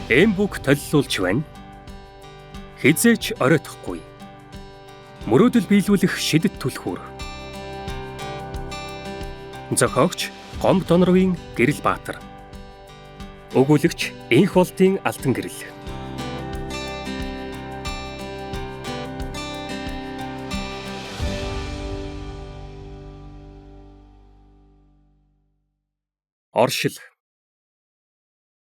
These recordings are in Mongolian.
Эмбүк толилуулж байна. Хизээч оройтхгүй. Мөрөөдөл биелүүлэх шидэт түлхүүр. Зохиогч Гомб Донорвын Гэрэл Баатар. Өгүүлэгч Инх болтын Алтан гэрэл. Оршил.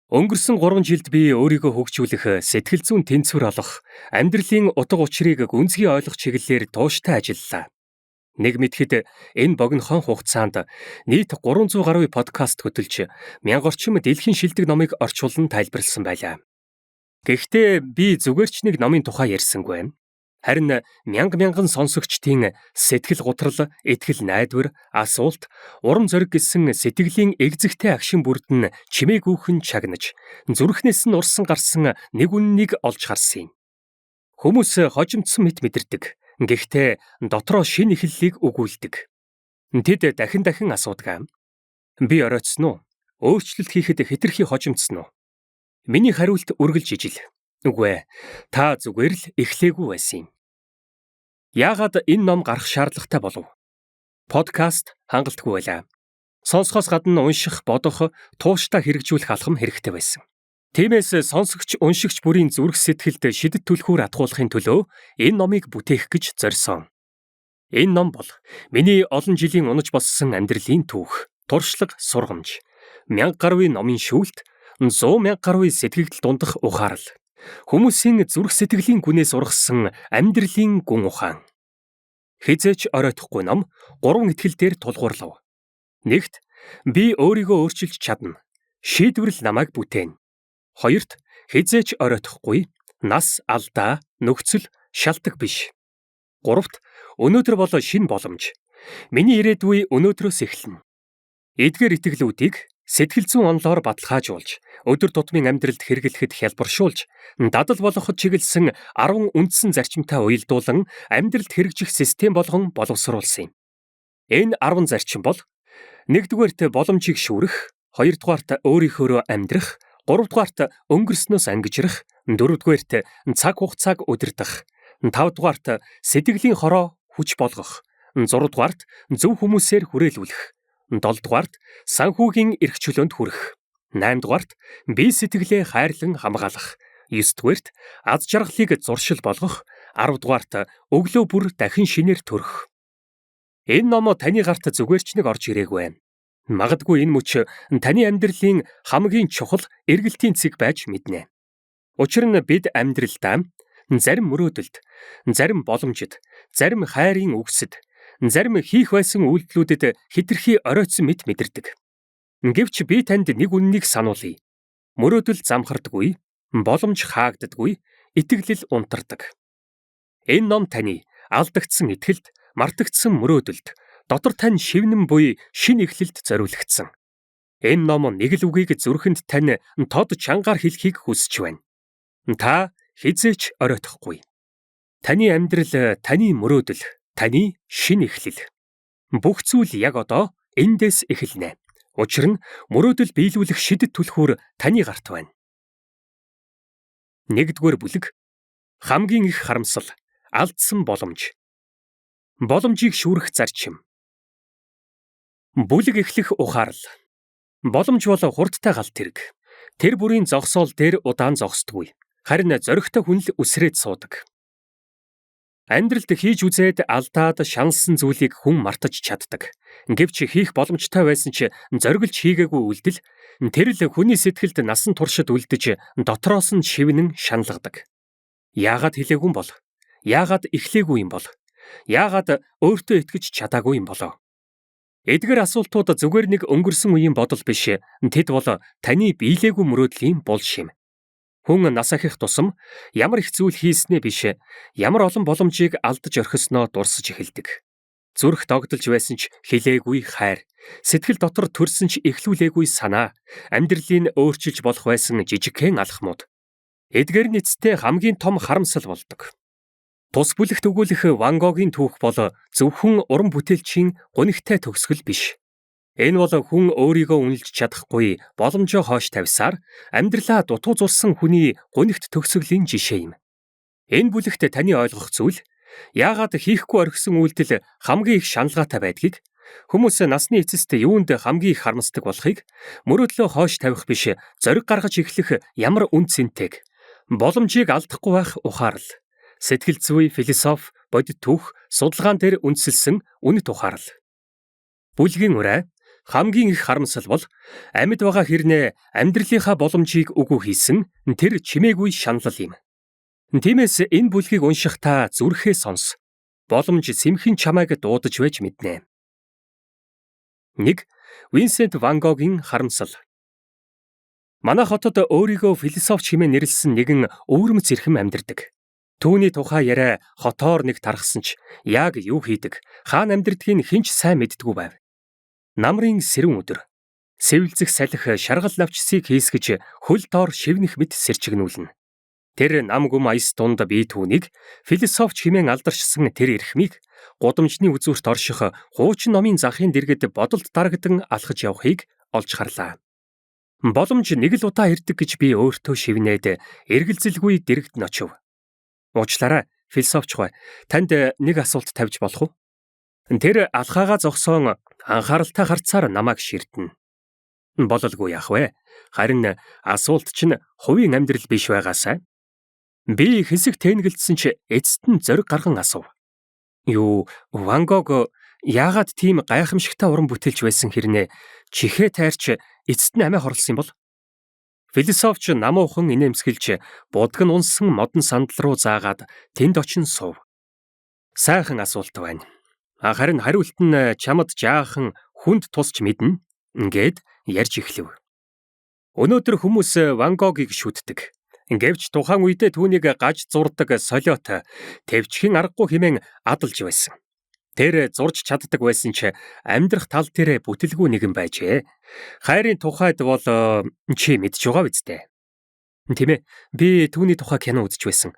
Өнгөрсөн 3 жилд би өөрийгөө хөгжүүлэх, сэтгэл зүйн тэнцвэр олох, амьдралын утга учирыг гүнзгий ойлгох чиглэлээр тууштай ажиллалаа. Нэг мэдэхэд энэ богинохон хугацаанд нийт 300 гаруй подкаст хөтөлж, 1000 орчим дэлхийн шилдэг номыг орчуулан тайлбарласан байлаа. Гэхдээ би зүгээр ч нэг номын тухай ярьсангүй. Харин мянга мянган сонсогчдын сэтгэл гутрал, итгэл найдвар, асуулт, урам зориг гэсэн сэтгэлийн эгзэгтэй агшин бүрд нь чимээгүйхэн чагнаж, зүрхнээс нь урсан гарсан нэг үннийг олж харсан юм. Хүмүүс хожимдсон мэт мэдэрдэг. Гэхдээ дотроо шинэ эхлэлийг өгүүлдэг. Тэд дахин дахин асуудаг. Би оройтсон уу? Өөрчлөлт хийхэд хэтэрхий хожимдсон уу? Миний хариулт үргэлж ижил. Үгүй ээ, та зүгээр л эхлээгүй байсан юм. Яагаад энэ ном гарах шаардлагатай болов? Подкаст хангалтгүй байлаа. Сонсохоос гадна унших, бодох, тууштай хэрэгжүүлэх алхам хэрэгтэй байсан. Тиймээс сонсогч, уншигч бүрийн зүрх сэтгэлд шидэт түлхүүр атгуулахын төлөө энэ номыг бүтээх гэж зорьсон. Энэ ном бол миний олон жилийн унаж боссон амьдралын түүх, туршлага, сургамж, 1000 гаруй номын шүүлт, 100 мянга гаруй сэтгэгдэл дундах ухаарал. Хүмүүсийн зүрх сэтгэлийн гүнээс ургасан амьдралын гүн ухаан. Хизээч оройтхгүй ном 3 итгэл дээр тулгуурлав. Нэгт, би өөрийгөө өөрчилж чадна. Шийдвэр л намайг бүтээн. Хоёрт, хизээч оройтхгүй, нас, алдаа, нөхцөл, шалтаг биш. Гуравт, өнөөдөр бол шинэ боломж. Миний ирээдүй өнөөдрөөс эхэлнэ. Эдгээр итгэлүүдийг сэтгэл зүйн онолоор баталгаажуулж, өдөр тутмын амьдралд хэрэглэхэд хялбаршуулж, дадал болгоход чиглэсэн 10 үндсэн зарчимтай уялдуулан амьдралд хэрэгжих систем болгон боловсруулсан юм. Энэ 10 зарчим бол нэгдүгээрт боломжийг шүүрэх, хоёрдугаарт өөрийнхөөрөө амьдрах, гуравдугаарт өнгөрснөөс ангижрах, дөрөвдүгээрт цаг хугацааг удирдах, тавдугаарт сэтгэлийн хороо хүч болгох, зурдугаарт зөв хүмүүсээр хүрээлүүлэх, долдугаарт санхүүгийн эрх чөлөөнд хүрэх, наймдугаарт бие сэтгэлээ хайрлан хамгаалах, есдүгээрт аз жаргалыг зуршил болгох, аравдугаарт өглөө бүр дахин шинээр төрөх. Энэ ном таны гарт зүгээр ч нэг орж ирээгүй. Магадгүй энэ мөч таны амьдралын хамгийн чухал эргэлтийн цэг байж мэднэ. Учир нь бид амьдралдаа зарим мөрөөдөлд, зарим боломжид, зарим хайрын үгсэд, зарим хийх байсан үйлдэлүүдэд хэтэрхий оройтсон мэт мэдэрдэг. Гэвч би танд нэг үннийг сануулъя. Мөрөөдөл замхардаггүй, боломж хаагддаггүй, итгэлэл унтардаг. Энэ ном таны алдагдсан итгэлд, мартагдсан мөрөөдөлд, дотор тань шивнэн буй шинэ эхлэлд зориулагдсан. Энэ ном нэг л үгийг зүрхэнд тань тод чангаар хэлхийг хүсэж байна. Та хизээч оройтхгүй. Таны амьдрал, таны мөрөөдөл, таны шинэ эхлэл. Бүх зүйл яг одоо эндээс эхэлнэ. Учир нь мөрөөдөл биелүүлэх шидэт түлхүүр таны гарт байна. Нэгдүгээр бүлэг хамгийн их харамсал, алдсан боломж. Боломжийг шүүрэх зарчим. Бүлэг эхлэх ухаарал. Боломж бол хурдтай галт тэрэг. Тэр бүрийн зогсоол дээр удаан зогсдоггүй. Харин зоригтой хүн л үсрээд суудаг. Амьдралд хийж үзээд алдаад шаналсан зүйлийг хүн мартаж чаддаг. Гэвч хийх боломжтой байсан ч зориглож хийгээгүй үйлдэл тэр л хүний сэтгэлд насан туршид үлдэж дотроос нь шивнэн шаналгадаг. Яагаад хэлээгүй юм бол? Яагаад эхлээгүй юм бол? Яагаад өөртөө итгэж чадаагүй юм болоо? Эдгээр асуултууд зүгээр нэг өнгөрсөн үеийн бодол биш. Тэд бол таны биелээгүй мөрөөдлийн бул шим. Хүн нас ахих тусам ямар их зүйл хийснээ биш, ямар олон боломжийг алдаж орхисноо дурсаж эхэлдэг. Зүрх догдолж байсан ч хилээгүй хайр, сэтгэл дотор төрсөн ч эхлүүлээгүй санаа, амьдралын өөрчилж болох байсан жижигхэн алхмууд. Эдгээр нь эцэстээ хамгийн том харамсал болдог. Тус бүлэгт өгүүлэх Ван Гогийн түүх бол зөвхөн уран бүтээлчийн гунигтай төгсгөл биш. Энэ бол хүн өөрийгөө үнэлж чадахгүй боломжоо хоош тавьсаар амьдралаа дутуу зурсан хүний гунигт төгсгөлийн жишээ юм. Энэ бүлэгт таны ойлгох зүйл яагаад хийхгүй орхисон үйлдэл хамгийн их шаналгаатай байдгийг, хүмүүс насны эцэст юунд хамгийн их харамсдаг болохыг, мөрөөдлөө хоош тавих биш зориг гаргаж эхлэх ямар үн цэнтэйг, боломжийг алдахгүй байх ухаарал, сэтгэл зүй, философи, бодит түүх, судалгаан дээр үндэслэсэн үнэт ухаарал. Бүлгийн урай хамгийн их харамсал бол амьд байгаа хэрнээ амьдралынхаа боломжийг үгүй хийсэн тэр чимээгүй шаналл юм. Тиймээс энэ бүлгийг уншихдаа зүрхээ сонс. Боломж сэмхэн чамайг дуудаж байж мэднэ. 1. Винсент Ван Гогийн харамсал. Манай хотод өөрийгөө философч хэмээн нэрлэсэн нэгэн өвөрмөц эрхэм амьдардаг. Түүний тухай яриа хотоор нэг тархсан ч яг юу хийдэг, хаана амьдардгийг хэн ч сайн мэддэггүй байв. Намрын сэрүүн өдөр. Сэвлзэх салхи шаргал навчсыг хийсгэж хөл доор шивнэх мэт сэрчигнүүлнэ. Тэр нам гүм аяс дунд би түүнийг философч хэмээн алдаршсан тэр эрхмийг гудамжны үзүүрт орших хуучин номын захын дэргэд бодолд дарагдан алхаж явахыг олж харлаа. Боломж нэг л удаа ирдэг гэж би өөртөө шивнээд эргэлзэлгүй дэргэд нь очив. Уучлаарай, философч хой. Танд нэг асуулт тавьж болох уу? Тэр алхаагаа зогсоон анхааралтай харцаар намайг ширтэнэ. Бололгүй яах вэ? Харин асуулт чинь хувийн амьдрал биш байгаасай. Би хэсэг тэнгэлдсэн ч эцэст нь зориг гарган асуув. Юу, Ван Гог яагаад тийм гайхамшигтай уран бүтээлч байсан хэрнээ чихээ тайрч эцэст нь амиа хорлсон юм бол? Философч намуухан инээмсэглэж будаг нь унсан модон сандал руу заагаад тэнд очин суув. Сайхан асуулт байна. Харин хариулт нь чамд жаахан хүнд тусч мэднэ ингээд ярьж эхлэв. Өнөөдөр хүмүүс Ван Гогийг шүтдэг. Гэвч тухайн үедээ түүнийг гаж зурдаг солиот тэвчхэн аргагүй хэмээн адалж байсан. Тэр зурж чаддаг байсан ч амьдрах тал дээр бүтэлгүй нэгэн байжээ. Хайрын тухайд бол чи мэдж байгаа биз дээ. Тийм ээ. Би түүний тухай кино үзэж байсан.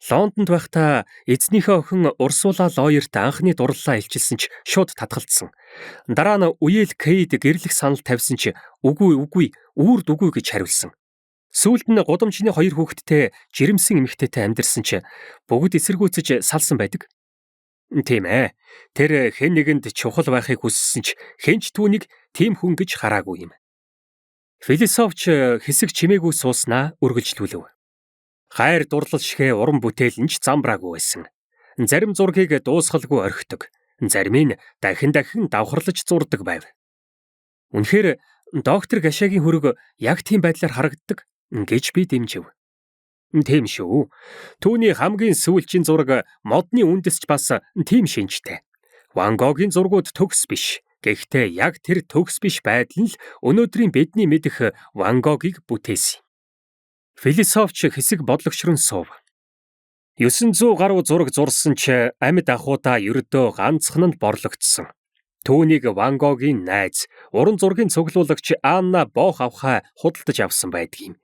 Лондонд байхдаа эзнийхээ охин Урсула Лойерт анхны дурлалаа илчилсэн ч шууд татгалцсан. Дараа нь Уйл Кейд гэрлэх санал тавьсан ч үгүй үгүй үүрд үгүй гэж хариулсан. Сүүлд нь гудамжны хоёр хүүхэдтэй жирэмсэн эмэгтэйтэй амьдарсан ч бүгд эсэргүүцэж салсан байдаг. Тийм ээ. Тэр хэн нэгэнд чухал байхыг хүссэн ч хэн ч түүнийг тийм хүн гэж хараагүй юм. Философч хэсэг чимээгүй сууснаа үргэлжлүүлв. Хайр дурлал шигэ уран бүтээл нь ч замбраагүй байсан. Зарим зургийг дуусгалгүй орхидог. Зарим нь дахин дахин давхарлаж зурдаг байв. Үнэхээр доктор Гашагийн хөрөг яг тийм байдлаар харагддаг гэж би дэмжив. Тийм шүү. Түүний хамгийн сүүлчийн зураг модны үндэсч бас тийм шинжтэй. Ван Гогийн зургууд төгс биш. Гэхдээ яг тэр төгс биш байдал нь л өнөөдрийн бидний мэдэх Ван Гогийг бүтээсэн. Философч хэсэг бодлогчрон суув. 900 гаруй зураг зурсан ч амьд ахуйдаа ердөө ганцхан нь борлогдсон. Түүнийг Ван Гогийн найз, уран зургийн цуглуулагч Анна Бох авхай худалдаж авсан байдаг юм.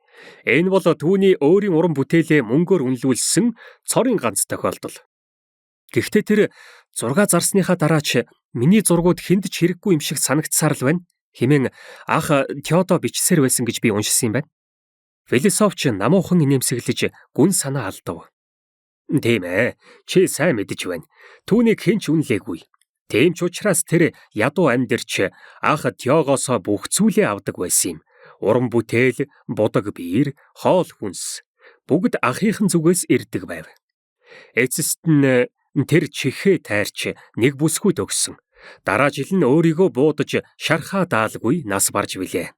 Энэ бол түүний өөрийн уран бүтээлээ мөнгөөр үнэлүүлсэн цорын ганц тохиолдол. Гэхдээ тэр зургаа зарсныхаа дараа ч миний зургууд хүнд ч хэрэггүй юм шиг санагдсаар л байна хэмээн ах Теодо бичсээр байсан гэж би уншсан юм байна. Философч намуухан инээмсэглэж гүн санаа алдав. Тийм ээ, чи сайн мэдэж байна. Түүнийг хэн ч үнэлээгүй. Тийм ч учраас тэр ядуу амьдэрч ах Теогоосоо бүх зүйлээ авдаг байсан юм. Уран бүтээл, будаг биер, хоол хүнс бүгд ахийнхан зүгээс ирдэг байв. Эцэст нь тэр чихээ тайрч нэг бүсгүй төгссөн. Дараа жил нь өөрийгөө буудаж шархаа даалгүй нас барж билээ.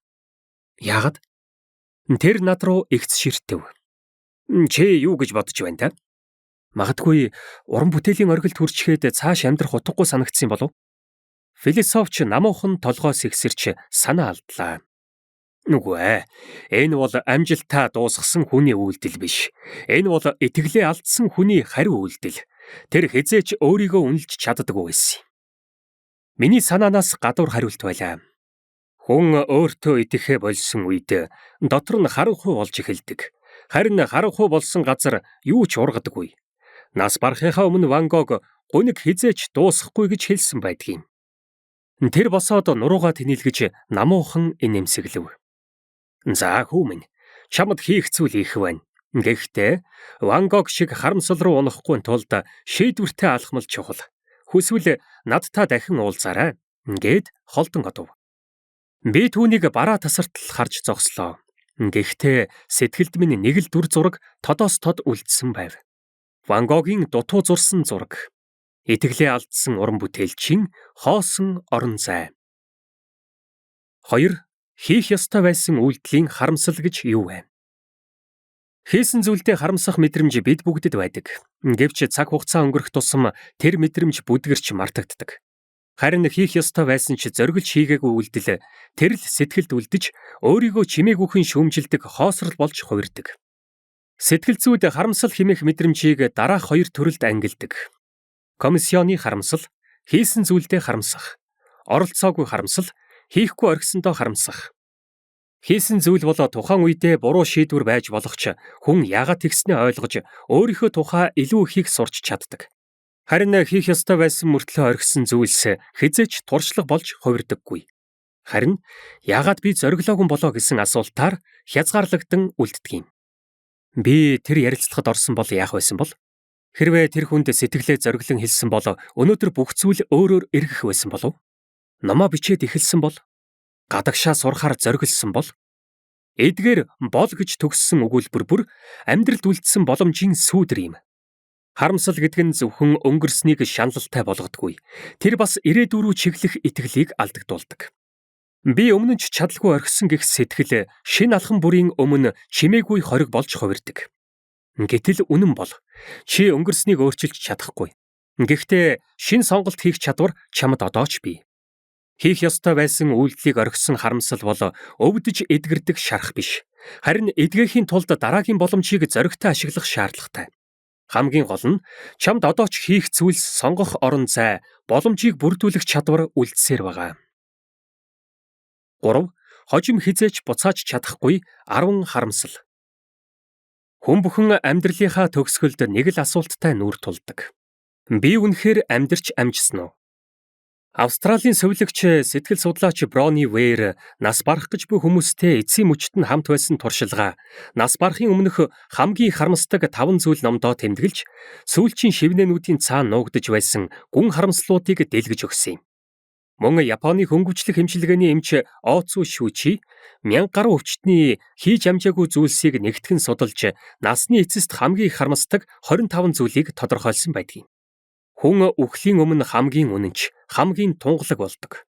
Яагаад? Тэр над руу игц ширтэв. Чи юу гэж бодож байна та? Магадгүй уран бүтээлийн оргилд хүрчгээд цааш амьдрах утгагүй санагдсан болов? Философч намуухан толгой сэгсэрч санаа алдлаа. Үгүй ээ. Энэ бол амжилтаа дуусгасан хүний үйлдэл биш. Энэ бол итгэлээ алдсан хүний хариу үйлдэл. Тэр хэзээ ч өөрийгөө үнэлж чаддаггүй байсан юм. Миний санаанаас гадуур хариулт байлаа. Хүн өөртөө итгэхээ болсон үед дотор нь харанхуй болж эхэлдэг. Харин харанхуй болсон газар юу ч ургадаггүй. Нас барахынхаа өмнө Ван Гог гуниг хэзээ ч дуусахгүй гэж хэлсэн байдгийн. Тэр босоод нуруугаа тэнийдгэж намуухан инээмсэглэв. За хүү минь, чамд хийх зүйл их байна. Гэхдээ Ван Гог шиг харамсал руу унахгүй тулд шийдвэртэй алхмал чухал. Хүсвэл надтай дахин уулзаарай гэд холдон одов. Би түүнийг бараа тасартал харж зогслоо. Гэхдээ сэтгэлд минь нэг л дүр зураг тодоос тод үлдсэн байв. Ван Гогийн дутуу зурсан зураг. Итгэлээ алдсан уран бүтээлчийн хоосон орон зай. 2. Хийх ёстой байсан үйлдэлийн харамсал гэж юу вэ? Хийсэн зүйлдээ харамсах мэдрэмж бид бүгдэд байдаг. Гэвч цаг хугацаа өнгөрөх тусам тэр мэдрэмж бүдгэрч мартагддаг. Харин хийх ёстой байсан ч зориглож хийгээгүй үйлдэл тэр л сэтгэлд үлдэж өөрийгөө чимээгүйхэн шүүмжилдэг хоосрол болж хувирдаг. Сэтгэл зүйд харамсал хэмээх мэдрэмжийг дараах хоёр төрөлд ангилдаг. Комиссионы харамсал, хийсэн зүйлдээ харамсах. Оролцоогүй харамсал, хийхгүй орхисондоо харамсах. Хийсэн зүйл бол тухайн үедээ буруу шийдвэр байж болох ч хүн яагаад тэгснээ ойлгож өөрийнхөө тухай илүү ихийг сурч чаддаг. Харин хийх ёстой байсан мөртлөө орхисон зүйлс хэзээ ч туршлага болж хувирдаггүй. Харин яагаад би зориглоогүй болоо гэсэн асуултаар хязгаарлагдан үлддэг юм. Би тэр ярилцлагад орсон бол яах байсан бол? Хэрвээ тэр хүнд сэтгэлээ зориглон хэлсэн бол өнөөдөр бүх зүйл өөрөөр эргэх байсан болов? Номоо бичээд эхэлсэн бол? Гадагшаа сурахаар зориглосон бол? Эдгээр бол гэж төгссөн өгүүлбэр бүр амьдралд үлдсэн боломжийн сүүдэр юм. Харамсал гэдэг нь зөвхөн өнгөрснийг шаналлтай болгодгүй. Тэр бас ирээдүй рүү чиглэх итгэлийг алдагдуулдаг. Би өмнө нь ч чадалгүй орхисон гэх сэтгэл шинэ алхам бүрийн өмнө чимээгүй хориг болж хувирдаг. Гэтэл үнэн бол чи өнгөрснийг өөрчилж чадахгүй. Гэхдээ шинэ сонголт хийх чадвар чамд одоо ч бий. Хийх ёстой байсан үйлдэлийг орхисон харамсал бол өвдөж эдгэрдэг шарах биш. Харин эдгэхийн тулд дараагийн боломжийг зоригтой ашиглах шаардлагатай. Хамгийн гол нь чамд одоо ч хийх зүйлс сонгох орон зай, боломжийг бүрдүүлэх чадвар үлдсээр байгаа. 3. Хожим хэзээ ч буцааж чадахгүй 10 харамсал. Хүн бүхэн амьдралынхаа төгсгөлд нэг л асуулттай нүүр тулдаг. Би үнэхээр амьдарч амжсан уу? Австралийн сувилагч сэтгэл судлаач Брони Вэйр нас барах гэж буй хүмүүстэй эцсийн мөчт нь хамт байсан туршилгаа нас барахын өмнөх хамгийн харамсдаг 5 зүйл номдоо тэмдэглэж сүүлчийн шивнээнүүдийн цаана нуугдаж байсан гүн харамслуудыг дэлгэж өгсөн юм. Мөн Японы хөнгөвчлөх эмчилгээний эмч Оцу Шүчи 1000 гаруй өвчтний хийж амжаагүй зүйлсийг нэгтгэн судалж насны эцэст хамгийн их харамсдаг 25 зүйлийг тодорхойлсон байдаг юм. Хүн үхлийн өмнө хамгийн үнэнч, хамгийн тунгалаг болдог.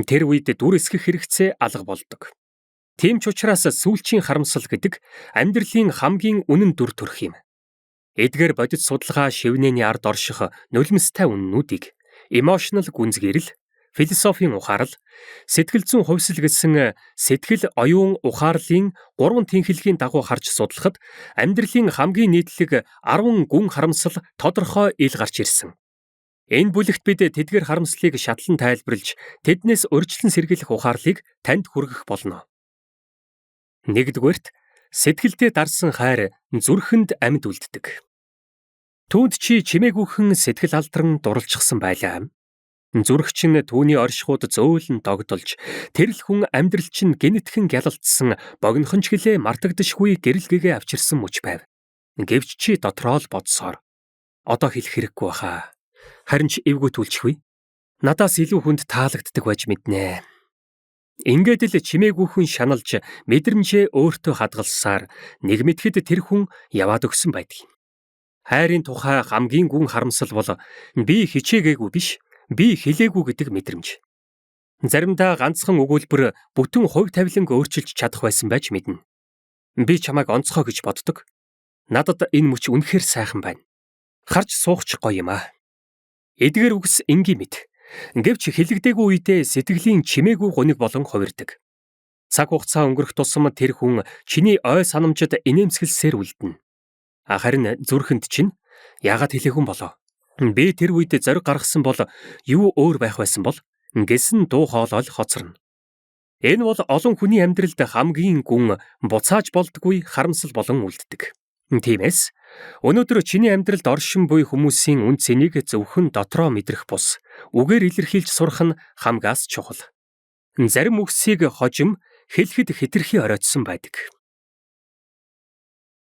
Тэр үед дүр эсгэх хэрэгцээ алга болдог. Тийм ч учраас сүүлчийн харамсал гэдэг амьдралын хамгийн үнэн дүр төрх юм. Эдгээр бодит судалгаа шивнээний ард орших нулимстай үннүүдийг emotional гүнзгийрэл, философийн ухаарал, сэтгэл зүйн хувьсэл гэсэн сэтгэл оюун ухаарлын гурван тэнхлэгийн дагуу харж судлахад амьдралын хамгийн нийтлэг 10 гүн харамсал тодорхой ил гарч ирсэн. Энэ бүлэгт бид тэдгээр харамслыг шатлан тайлбарлаж, тэднээс урьдчилан сэргийлэх ухаарлыг танд хүргэх болно. Нэгдүгээрт, сэтгэлдээ дарсан хайр зүрхэнд амьд үлддэг. Түүнд чи чимээгүйхэн сэтгэл алдран дурлцсан байлаа. Зүрх чинь түүний оршихуйд зөөлөн догдолж, тэр л хүн амьдрал чинь гинэтхэн гялалтсан богинохон ч гэлээ мартагдашгүй гэрэл гэгээ авчирсан мөч байв. Гэвч чи дотроо л бодсоор одоо хэлэх хэрэггүй баха. Харин ч эвгүй түлчихвээ. Надаас илүү хүнд таалагддаг байж мэднэ. Ингээд л чимээгүйхэн шаналж мэдрэмжээ өөртөө хадгалсаар нэг мэтгэд тэр хүн яваад өгсөн байдаг юм. Хайрын тухай хамгийн гүн харамсал бол би хичээгээгүй биш, би хэлээгүй гэдэг мэдрэмж. Заримдаа ганцхан өгүүлбэр бүтэн хувь тавиланг өөрчилж чадах байсан байж мэднэ. Би чамайг онцгой гэж боддог. Надад энэ мөч үнэхээр сайхан байна. Харж суух ч гоё юм аа. Эдгээр үгс энгийн мэт. Гэвч хэлэгдээгүй үедээ сэтгэлийн чимээгүй гуниг болон хувирдаг. Цаг хугацаа өнгөрөх тусам тэр хүн чиний ой санамжид инээмсэглсээр үлдэнэ. Харин зүрхэнд чинь яагаад хэлээгүй болоо? Би тэр үед зориг гаргасан бол юу өөр байх байсан бол гэсэн дуу хоолой л хоцорно. Энэ бол олон хүний амьдралд хамгийн гүн буцааж болдгүй харамсал болон үлддэг. Тиймээс өнөөдөр чиний амьдралд оршин буй хүмүүсийн үн цэнийг зөвхөн дотроо мэдрэх бус Үгээр илэрхийлж сурах нь хамгаас чухал. Зарим үгсийг хожим хэлэхэд хэтэрхий оройтсон байдаг.